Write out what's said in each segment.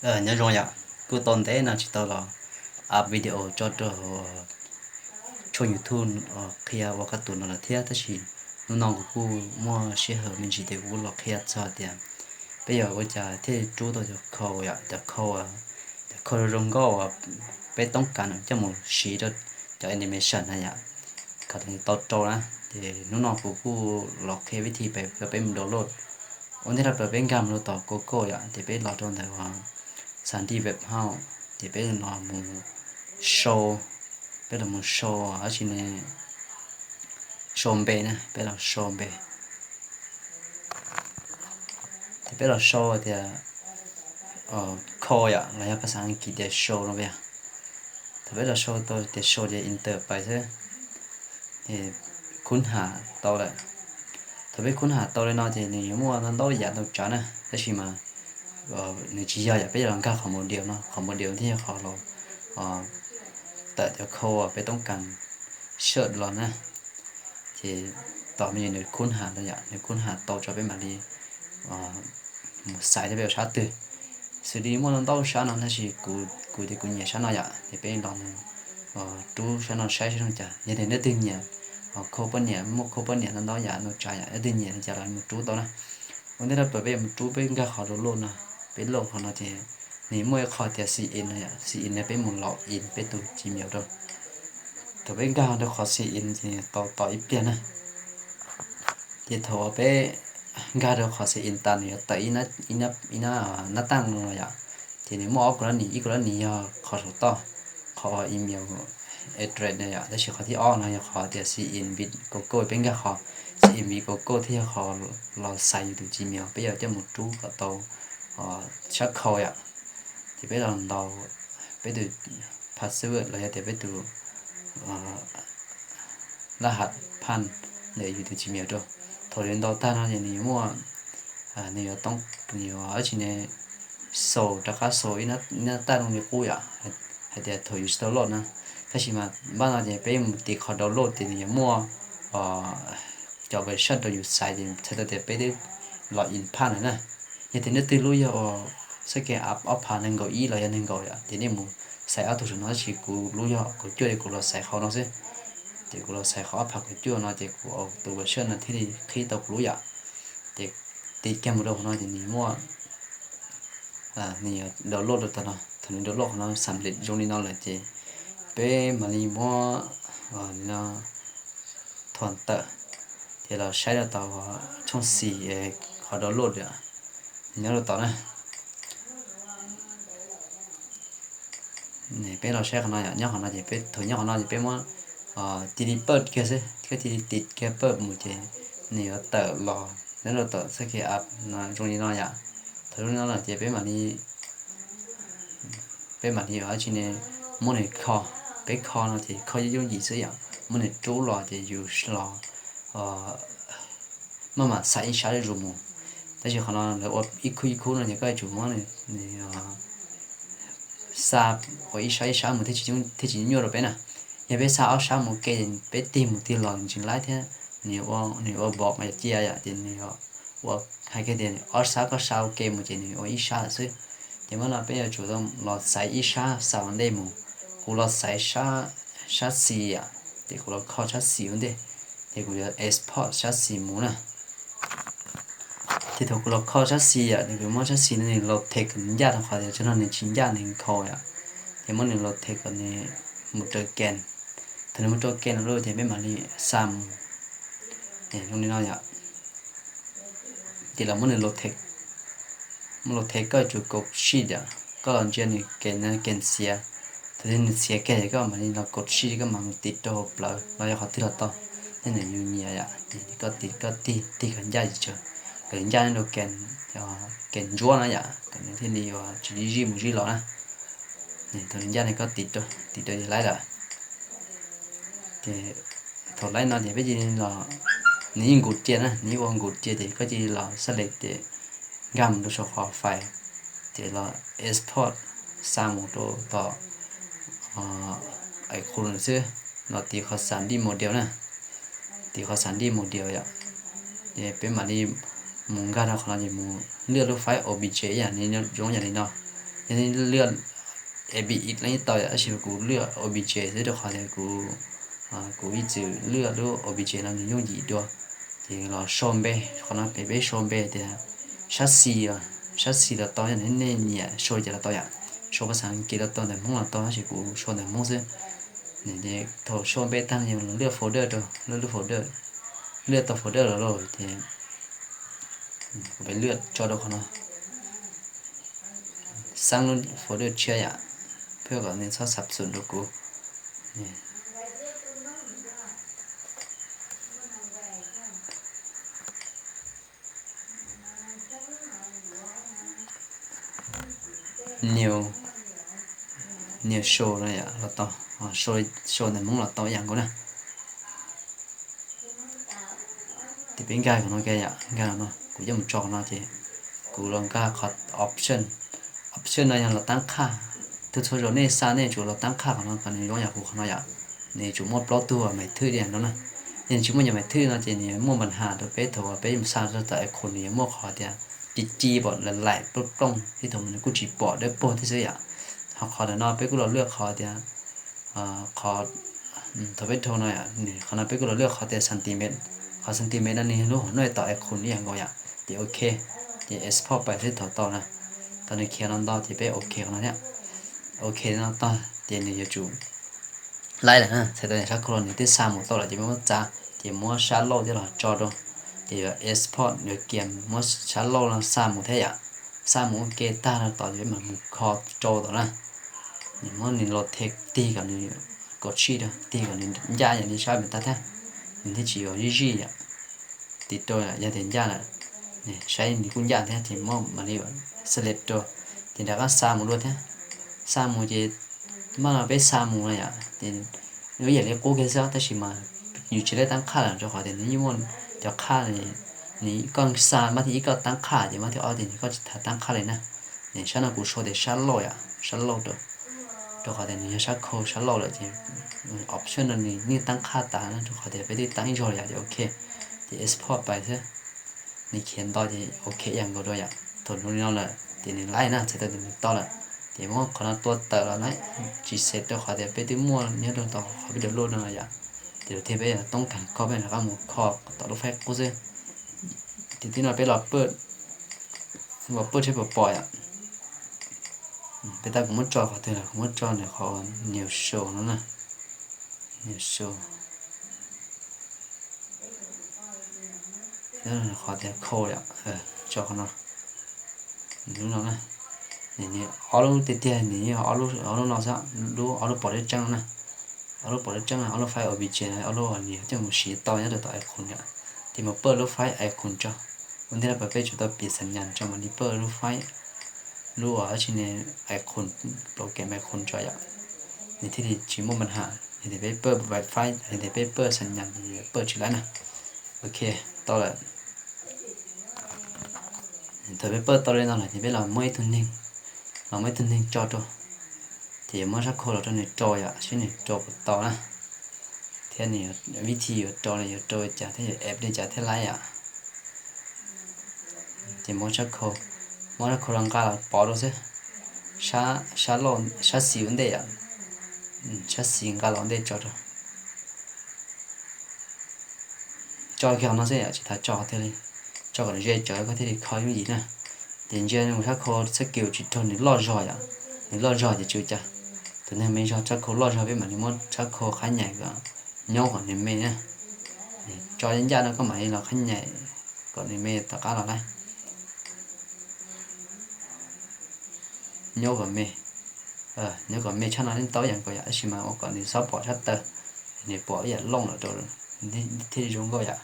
Nyob zoo yom, kuj tau ntev no tsis tau los up video tso rau tshooj YouTube qhia ua kab tus no lawm thiab, tab sis hnub no kuv kuj muaj sij hawm me ntsis ces kuv kuj los qhia txog tias peb yuav ua cas thiaj rub tau cov code yom, cov code, cov code zoo zoo nkauj uas peb toob kas coj mus siv rau cov animation na yom, kom tau rau na. Ces hnub no kuv kuj los qhia vib thi pem rau peb mus download. Ua ntej rau pem peb nkag mus rau tom Google yom, ces peb los rau ntawm uas Sandy Webhound, ces peb los mus sau, peb los mus sau dab tsi ne, sau npe na, peb los sau npe. Ces peb los sau tias code yom, los yog phas xas Askiv tias sau no yom. Thaum peb los sau tau tias sau ces enter pais xwb, khub ham tau lawm. Thaum peb khub ham tau li no ces nws yuav muaj ntau ntau yam ntau tsav na, tab sis mas nws tsis yog yom, peb yuav los nkag qhov model no, qhov model no thiaj yog qhov los tawm cov code uas peb toob kas search los na. Ces tos me ntsis nws khub ham tau yom, nws khub ham tau tso peb mam li mus xaiv thiab peb yuav sab twg. Xws li muaj ntau sab no tab sis kuv, kuv ces kuv nyiam sab no yom, ces peb los mus rub sab no saib seb zoo cas. Yog tias leej twg nyiam code poj niam, muaj code poj niam ntau ntau yam ntau tsav yom, leej twg nyiam li cas los mus rub tau na. Ua ntej rau pem peb yuav mus rub peb nkag qhov download no, peb load qhov no ces nws muaj ib qho tias sign in no yom, sign in no peb mus log in peb tus Gmail rau. Thaum peb nkag rau qhov sign in ces tau tos ib pliag na. Ces thaum uas peb nkag rau qhov sign in tas nws yuav tawm ib nab taj no yom. Ces nws muaj ob kab ni, ib kab ni yog qhov saum toj, qhov email address no yom, tab sis qhov thib ob no yog qhov tias sign in with Google, peb nkag qhov sign in with Google thiaj yog qhov los xaiv yus tus Gmail, peb yuav coj mus rub kom tau sab code yom. Ces peb los ntaus peb tus password los yog tias peb tus laj hat phaj ntawm yus tus Gmail rau. Thaum yus ntaus tag no ces nws yuav muaj, nws yuav toob, nws yuav dab tsi ne, xaus rov qab xaus ib nab taj zoo li qub yom, hais tias thaum yus tsis tau load na. Tab sis mas npaj no ces peb mus tiv qhov download ces nws yuav muaj cov version rau yus xaiv ces txhais tau tias peb twb log in phaj lawm na. Yog tias nej twg lub yog uas xab ke app ob phav nees nkaum ib los yog nees nkaum yom, ces nej mus xaiv ob tug saum no, tab sis kuv lub yog kaum cuaj ces kuv los xaiv qhov no xwb. Ces kuv los xaiv qhov ob phav kaum cuaj no ces kuv tus version no thiaj li qhib tau kuv lub yom. Ces tiv kiag mus rau qhov no ces nws muaj, nws yuav download rau tag no. Thaum nws download qhov no xam lem zoo li no lawm ces peb mam li muab thom tawm, ces los saib rau tom tshooj xis qhov download nyob rau tom na. Peb los saib qhov no yom, nyob qhov no ces peb, thaum nyob qhov no ces peb muab cia li pawj kiag xwb, koj cia li tiv kiag pawj mus ces nws yuav tawm los nyob rau tom xab ke app no zoo li no yom. Thaum zoo li no lawm ces peb mam li, peb mam li ua dab tsi ne, muab nws kho. Peb kho no ces kho yooj yooj yim xwb yom, muab nws rub los ces yus los maj mam xaiv ib sab zuj zus mus. Tab sis qhov no lawv ua ib khub ib khub no ces koj yuav tsum muab nws xa ua ib sab ib sab mus thiaj tsis nyuaj rau peb na. Yog peb xa ob sab mus ua ke, peb tig mus tig los tsis laib thiab, nws ua npov mas yog cia yom, ces nws ua, hais kiag tias ob sab koj xa ua ke mus ces nws ua ib sab lawm xwb. Ces muab no peb yuav tsum tau los xaiv ib sab xa ua ntej mus. Kuv los xaiv sab xis yom, ces kuv los kho sab xis ua ntej, ces kuv yuav export sab xis mus na. Ces thaum kuv los kho sab xis yom, ces kuv muab sab xis no nws los them kom nws ncaj rau qhov tias tsis no nws tsis ncaj nws nkhaus yom. Ces muab nws los them kom nws mus raws kem. Thaum nws mus raws kem no lawm ces peb mam li xa mus zoo li no yom. Ces los muab nws los them, muab los them koj yuav tsum kaum tsij yom, koj los ntsia nws kem, kem xiav. Thaum twg nws xiav kiag ces koj mam li los kaum tsij, koj mam mus tiv rau hauv plawv los yog qhov twg los tau, tej nws yus nyiam yom. Koj tig, koj tig, tig kom ncaj tsis tsawg, kom ncaj rau kem, kem ntsuab na yom, kom nws thiaj li yuav tsis zij zij mus zij los na. Thaum nws ncaj no koj tiv rau, tiv rau ces laib lawm. Ces thaum laib no ces peb cia li los, nws yeej nkaus cia na, nws yeej ua nkaus cia ces koj cia li los xab les ces nkag mus rau saum qhov file, ces los export xa mus rau tom ais qhu no xwb, los tiv qhov xav dij model na, tiv qhov xav dij model yom. Ces peb mam li mus nkag rau qhov no ces mus lwaj lub file O B J ib yam li, zoo yam li no. Yog nej lwaj A B X los yeej tau yom, tab sis kuv lwaj O B J xwb rau qhov tias kuv, kuv ib txwm lwaj lub O B J no nws yooj yim dua. Ces los sau npe, qhov no peb, peb sau npe tias sab xis, sab xis los tau, yog nej nyiam sau li cas los tau yom. Sau phas xas Askiv los tau, ntawv Hmoob los tau, tab sis kuv sau ntawv Hmoob xwb. Ces thaum sau npe tag no yog lwaj folder rau, lwaj lub folder, lwaj tau folder los lauj ces kuv peb lwaj tso rau qhov no, xab lub folder tshiab yom, pab kom nws txhob xab xum rau kuv. New, new show no yom los tau, show ntawv Hmoob los tau ib yam nkaus na. Ces peb nkag qhov no ke yom, nkag no, kuv coj mus tso qhov no ces kuv los nkag qhov option. Option no yog los tab qhaj. Tug txhua zaus nej xa nej yuav tsum los tab qhaj qhov no kom nws zoo yam kuv qhov no yom. Nws yuav tsum muaj plaub tug maiv thwj li no na. Yog nws tsis muaj cov maiv thwj no ces nws yuav muaj npa has rau peb thaum peb xa rau tom icon nws yuav muaj qhov tias ci ci pom laim laim plooj plooj thiab thaum nws kuj tsis pom dawb paug thiab xwb yom. Ho qhov ntawm no peb kuj los lwaj qhov tias, qhov, thaum peb dhau no, qhov no peb kuj los lwaj qhov tias centimeter. Qhov centimeter no nws yog lub hauv no tom icon ib yam nkaus yom. Ces ok, ces export pais xwb thaum tau na. Thaum nws khiav no nto ces peb ok qhov no thiab. Ok no tag ces nws yuav tsum laib lawm na, txhais tau sab khau los nws twb xa mus tau lawm ces peb muab txav ces muab sab laug coj los tso rau. Ces yuav export yuav kiag muab sab laug no xa mus thiab yom. Xa mus ua ke tag rau tom ces peb mam mus kho rau tom na. Nws muab nws los the tig kom nws, kom tsij rau tig kom nws ncaj yam li sab pem tag thiab, nws thiaj tsis yuav zij zij yom. Tig rau yom, yog tias ncaj lawm, saib nws kuj ncaj thiab ces muab mam li select rau, ces rov qab xa mus dua thiab. Xa mus ces maj no peb xa mus no yom, ces ib yam li qub kiag xwb tab sis mas yus tsis laib tab qhaj lawm rau qhov tias nws yeej muaj cov qhaj, nws koj xa maj thib ib koj tab qhaj ces maj thib ob ces nws koj tsis tas tab qhaj li na. Sab no kuv sau tias sab laug yom, sab laug rau, rau qhov tias nws yog sab khau sab laug lawm ces option no nws yeej tab qhaj tas na, rau qhov tias peb twb tab ib zaug lawm yom, ces ok. Ces export pais xwb, nws khiav nto ces ok ib yam nkaus rau yom. Thaum zoo li no lawm ces nws laib na, txhais tau tias nws tau lawm. Ces muab qhov no tua tawm los na, tsis save rau qhov tias peb twb muaj nyob rau tom qhov peb download no yom. Ces lawm thiaj peb yuav toob kas kho, peb rov qab mus kho tom lub file qub xwb. Ces tib no peb los paj, los paj seb puas pom yom. Peb tab kuv muab tso qhov twg lawm, kuv muab tso ntawm qhov new show no na. New show, qhov tias khau yom, tso qhov no. Lub no na, nws ob lub tiag tiag nws yeej ob lub no xwb, lub ob lub pom dawb tseeb na. Ob lub pom dawb tseeb, ob lub file O B J, ob lub nws coj mus siv tau nyob rau tom icon yom. Ces mus paj lub file icon tso. Ua ntej no peb tsum tau piav xas nyas tso mam li paj lub file, lub uas dab tsi ne, icon, program icon tso yom. Nws thiaj li tsis muaj npa has, yog tias peb paj file, yog tias peb paj xas nyas, paj tsis laib na. Ok, tau lawm. Thaum peb paj tau li no lawm ces peb los muab ib tug neeg, los muab ib tug neeg tso rau, ces yuav muab sab khau los rau nws rau yom, seb nws rau puas tau na, thiab nws vib thi yuav rau li yuav rau li cas thiab yuav ep li cas thiab laib yom. Ces muab sab khau, muab sab khau los nqa los pov rau xwb, sab, sab xis ua ntej yom, sab xis nqa los ua ntej tso rau. Tso kiag qhov no xwb yom, tsis tas tso qhov twg li, tso kom nws ze tsawv koj thiaj li kho yooj yim na. Ces ntsia sab khau sab kiv tsis raug nws loj zog yom, nws loj zog ces tsis ua cas. Tus neeg me zog sab khau loj zog peb mam li muab sab khau qhab nyaim kom nyob kom nws me na. Tso ncaj no koj mam li los qhab nyaim kom nws me tom qab los na. Nyob kom me, nyob kom me tshaj no yeej tau ib yam nkaus yom, tab sis mas ua kom nws txhob pom sab taw, nws pom ib yam looj lawm rau thiaj li zoo nkauj yom.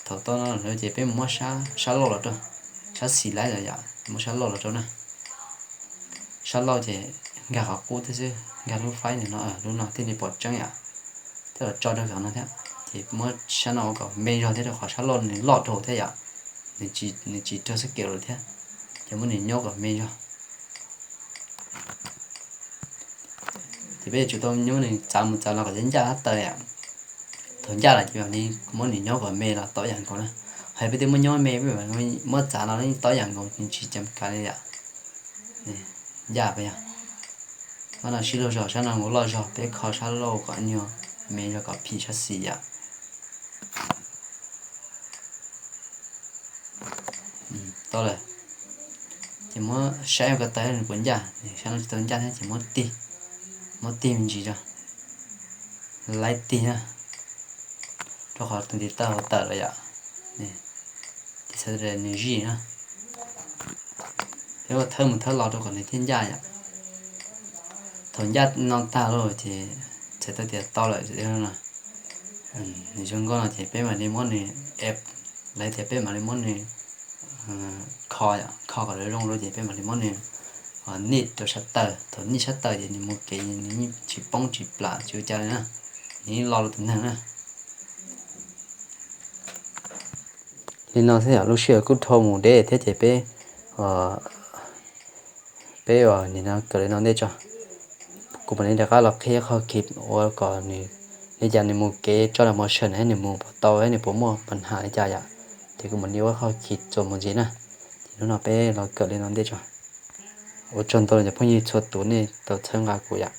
Thaum tau no ces peb mus muab sab laug los rau, sab xis laib los yom, muab sab laug los rau na. Sab laug ces nkag qhov qub thiab xwb, nkag lub file no, lub no thiaj li pom tseeb yom. Thiab los tso rau qhov no thiab, ces muab sab no ua kom me zog thiab rau qhov sab laug nws loj dhau thiab yom, nws tsis raug sab kiv lawm thiab, ces muab nws nyob kom me zog. Ces peb yuav tsum tau nyob nws txav mus txav los kom ncaj ncaj sab taw yom. Thaum ncaj lawm ces mam li muab nws nyob kom me los tau ib yam nkaus na. Hais peb twb muab nyob me, muab txav no yeej tob yam nkaus, tsis ceem kav li yom. Ncaj peb yog, sab no sib luag zog, sab no nkaus loj zog, peb kho sab laug kom nyuag me zog kom phim sab xis yom. Tau lawm, ces muab saib ua ko taw nws puas ncaj, sab no tsis tau ncaj thiab ces muab tig, muab tig me ntsis tso, laib tig na, rau qhov tus ntiv taw hauv tawm lawm yom, ces txhais tau tias nws zij na. Peb ua thawb mus thawb los rau kom nws thiaj ncaj yom. Thaum ncaj no tag lawm ces txhais tau tias tau lawm no. Nws zoo nkauj no ces peb mam li muab nws ep, lawv tias peb mam li muab nws kho, kho kom lawv zoo rau ces peb mam li muab nws nij rau sab taw. Thaum nij sab taw ces nws mus kev nws yeej tsis poob tsis plam tsis ua cas li na, nws yeej lo rau tus neeg na. Li no xwb yom, lub sij hawm kuj dhau mus deb thiab ces peb, peb nim no kawm li no ntej tso. Kuv mam li rov qab los qhia qhov khi ua kom nws, li cas nws mus kev tso los motion thiab nws mus puas tau thiab nws puas muaj pas nhas li cas yom. Ces kuv mam li ua qhov khi txuas mus ntxiv na. Ces hnub no peb los kawm li no ntej tso. Ua tsaug ntau cov phooj ywg txhua tus nej tau txhawb nqa kuv yom.